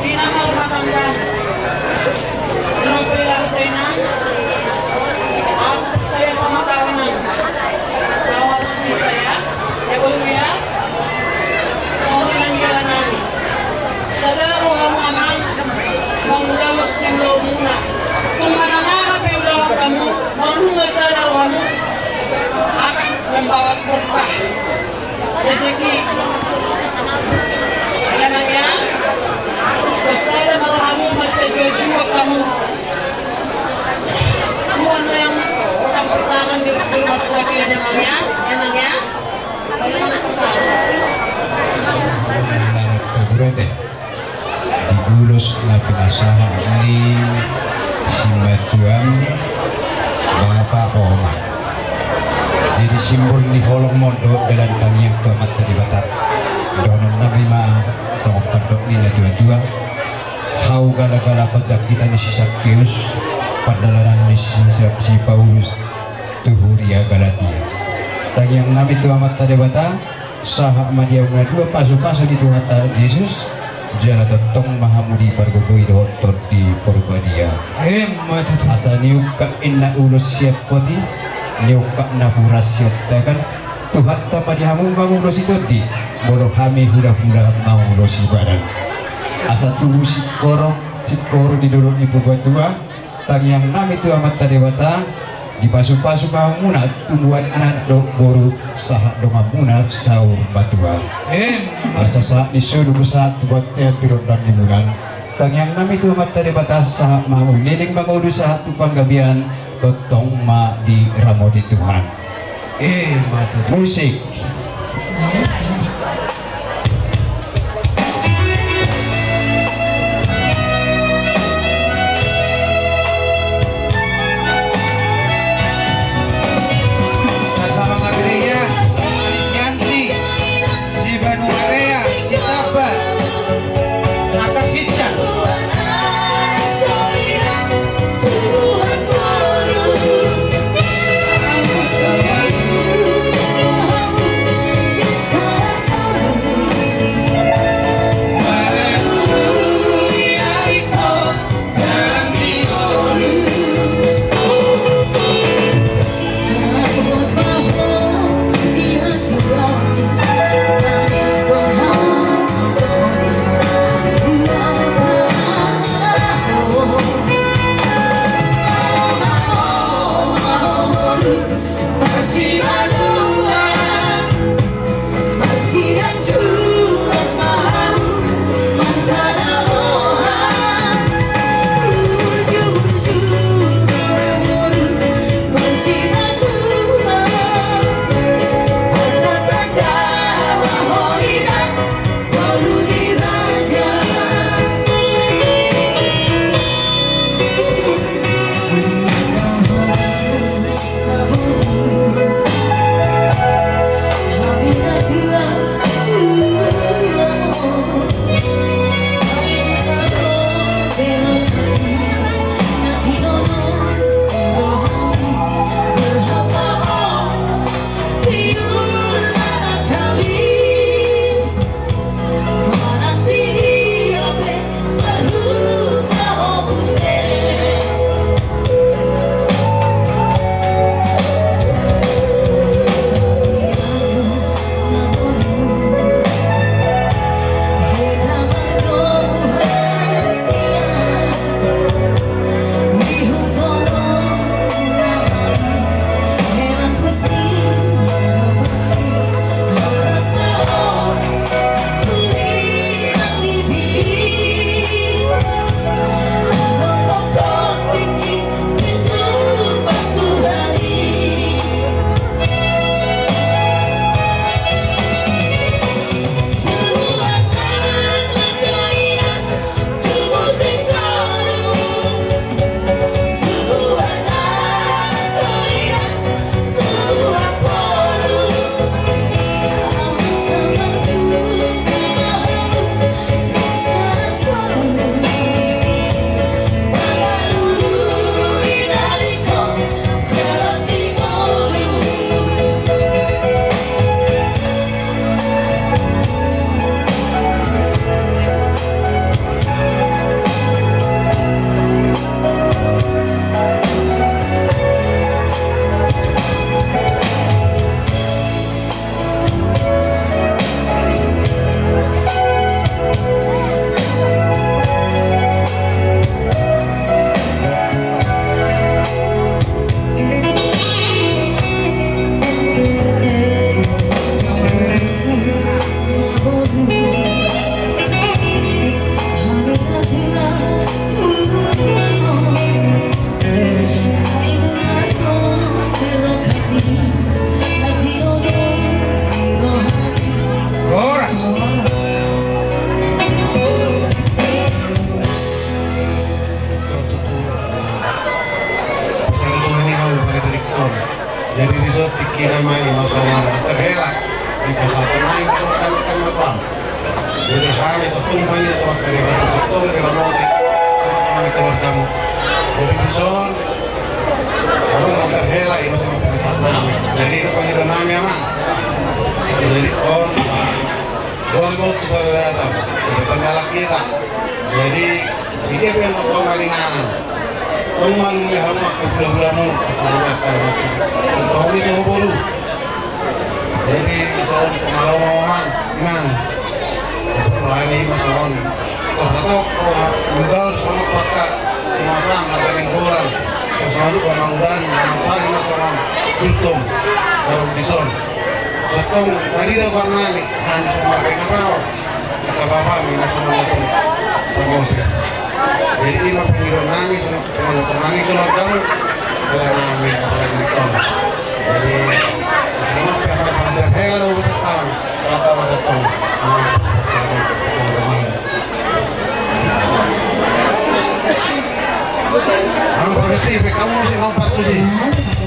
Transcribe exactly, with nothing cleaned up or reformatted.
Di nama rumah tangga. Nunga pe laho tainang, au percaya sama kau, Nang. Kau harus bisa, ya. Ya, Boru, ya. Songon i nang jala nami. Sada rohamu, Amang, mangula ulos siulaonmuna. Tung manang aha pe ulaon hamu, molo nunga sada rohamu, akan membawa berkah. Rezeki. Ia nang ia, tung sada ma rohamu, mansai juak-juak hamu. Tuhan ma yang campur tangan di, di rumah tangga kalian, ia nang ia, ia nang ia. Manang tu sahat. Manang tu berete. Di ulos na pinasahat ni simatuam, bapa, oma. Jadi simbol ni holong ma on dohot dalan tangiang tu Amanta Debata. Dohonon nami ma songon pandok ni natua-tua. Hau gala-gala panjangkitan ni si Sakeus, pardalanan ni si, si Paulus tu huria Galatia. Tangiang nami tu Amanta Debata, sahat ma di hamu na dua pasu-pasu ni Tuhanta Jesus, jala tongtong ma hamu dipargogoi dohot Tondi Porbadia. Emma tutu. Asa niungkap inna ulos sian poti, niungkap napuran sian tangan, Tuhanta ma di hamu mangulosi tondi, molo hami hula-hula mangulosi badan. Asa tubu singkoru, singkoru di dolok ni Purbatua, tangiang nami tu Amanta Debata, dipasu-pasu ma hamuna tumbuan anak dohot boru sahat donganmuna saur matua. Emma. Asa sahat ni solu sahat tu bontean tu rondang ni bulan. Tangiang nami tu Amanta Debata sahat ma hamu leleng mangolu sahat tu panggabean, tongtong ma diramoti Tuhan. Emma tutu. Musik. Sama-sama gereja, Alisianti, Sibanua Rea, Sitaba, Angkat Sican. Jadi dison tingkina ma i ma songon terhela di pasahaton nai ma songon tangan tangan pam. Jadi hami tongtong ma i tongtong terhela tongtong di ramoti tongtong ma keluargamu. Jadi dison songon terhela i ma songon pasahaton nami. Jadi pangido nami amang. Jadi on Gomot tu pariwatan, tu pangalakiran. Jadi, dia pe yang kau maringanan. Kau malu lihat mak, kau belum belum, kau sudah karena kau itu baru. Jadi, soal kemalau orang, nah, berani mas orang. Kau satu, kau mental sama pakai, cuma orang, ada yang kurang. Kau selalu kau mau dan, apa yang kau mau, kultum, baru dison. Sotong, tadi dah warnani. Hami songon marga Nabawan. Kata bapa mi na songon na songon. Songon se. Jadi ima pangido nami songon teman-teman i keluargamu. Kala nami apalagi di kau. Jadi songon pe apa panjang hela do bisa tahu. Kata mata tahu. Ang pasti pe kamu mesti lompat ke sini.